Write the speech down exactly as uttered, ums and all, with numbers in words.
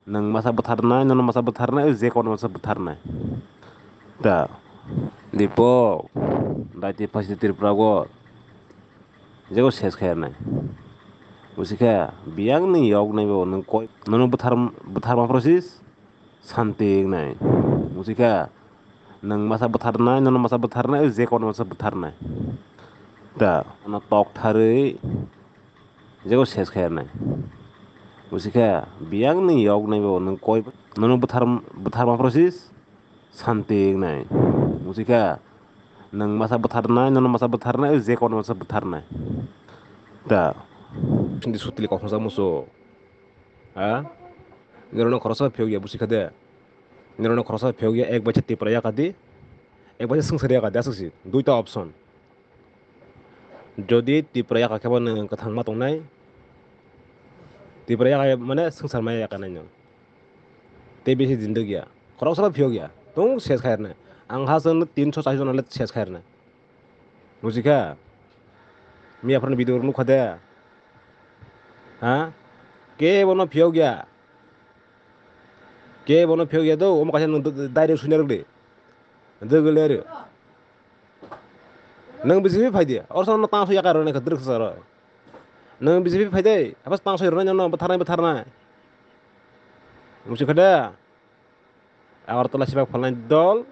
Nwng masa bwtharnai, nono masa bwtharnai, je kono masa bwtharnai. Da. Dipo, daiti phaisi Tripura go. Jego ses khairnai. Busikha, biyang ni yok nai bo, nwng koi, nono bwthar, bwtharma prosis, santi nai. Busikha, nwng masa bwtharnai, nono masa bwtharnai, je kono masa bwtharnai. Da, ano tok tharwi, jego ses khairnai. Busikha, biyang ni yok nai bo, nwng koi, nono bwthar, bwtharma prosis, santi nai. Busikha, nwng masa bwtharnai, nono masa bwtharnai, je kono masa bwtharnai. Da. Hindi sutli kok hwnsa muso. Ha? Nirano khoroksa phiyok ya, busikha de. Nirano khoroksa phiyok ya, ek bacha Tripura yakadi. Ek bacha swngchar yakadi, aswk si. Duita option. Jodi Tripura yaka khe bo nwng kwthang ma tongnai, Tripura yaka mane swngchar maya yaka nai nwng. Tei bisi jindagi ya. Khoroksa phiyok ya. Tong ses khairnai. Ang ha chwng tin so char jon le ses khairnai. Busikha? Miya phano video nukha de. Ha? Ke bono phiyok ya. Ke bono phiyok ya do. Omo kaisa nwng direct suina rwdi. Dogole aro. Nwng B J P phai di. Oro sono tang so yakar rwna kha direct saro. Nwng B J P phai de. Apas tang so rwna nyono bwtharnai bwtharnai. Musi khade. Agartala sibak phalnai dol.